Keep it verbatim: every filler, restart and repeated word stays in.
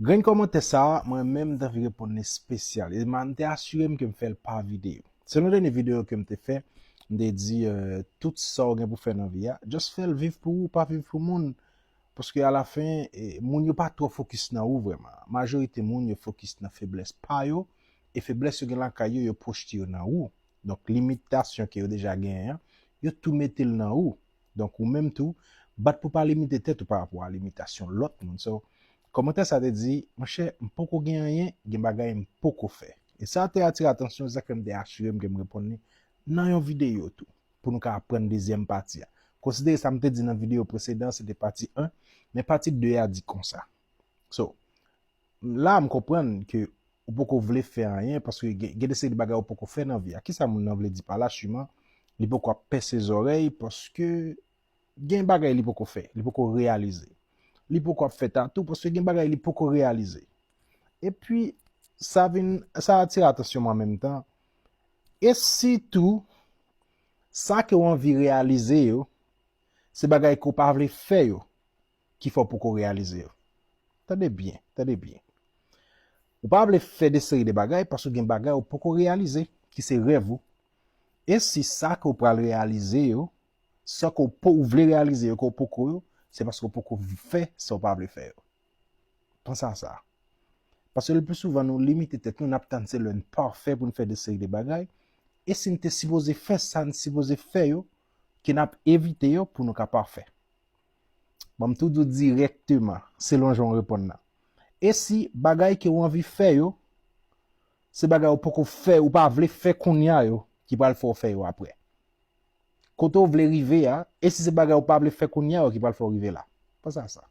Grenn kòmantè sa a, mwen menm m t anvi reponn li espesyal. E m te asire m ke m fè l pa videyo. Selon dènye videyo ke m te fè, m te di, euh, tout sa w gen pou fè nan vi a, just fè l, viv pou ou, pa viv pou moun. Paske alafen, e, moun yo pa twò fokis nan ou vrèman. Majorite moun yo fokis nan feblès pa yo, e feblès yo gen lakay yo, yo pwojte yo nan ou. Donk, limitasyon ke yo deja genyen an, yo tou mete l nan ou. Donk, ou menm tou, bat pou pa limite tèt ou pa rapò a limitasyon lòt moun. So, kòmantè sa te di, monchè, m poko gen anyen, gen bagay m poko fè. E sa te atire atansyon, se sa k fè m te asire m ke m reponn li nan yon videyo tou, pou nou ka aprann dezyèm pati a. Konsidere sa m te di nan videyo presedan, se te pati en, men pati de a di konsa. So, la, m konprann ke ou poko vle fè anyen, paske gen, gen de seri de bagay ou poko fè nan vi a. Kisa moun nan vle di pa la, siman, li poko ap pèse zòrèy, paske gen bagay li poko fè, li poko reyalize. Li poko ap fè tatou, paske gen bagay li poko reyalize. Epi, sa vin, sa atire atansyon mwen an menm tan. E si tou, sa ke w anvi reyalize yo, se bagay ke w pa vle fè yo, ki fè w poko reyalize yo. Tande byen, tande byen. Ou pa vle fè de seri de bagay paske gen bagay ou poko reyalize, ki se rèv ou. E si sa ke w pral reyalize yo, sa ke w po-, ou vle reyalize yo, ke w poko yo, se paske w poko fè sa w pa vle fè yo. Panse a sa. Paske le pli souvan nou limite tèt nou, n ap tann se lè n pafè pou n fè de seri de bagay. E si n te sipoze fè sa n sipoze fè yo, ke n ap evite yo pou nou ka pafè. Ban m tou di w dirèkteman, selon jan w reponn nan. E si bagay ke w anvi fè yo, se bagay ou poko fè, ou pa vle fè kounye a yo, ki pral fè w fè yo apre? Kote w vle rive a, e si se bagay ou pa vle fè kounye a yo ki pral fè w rive la? Panse a sa.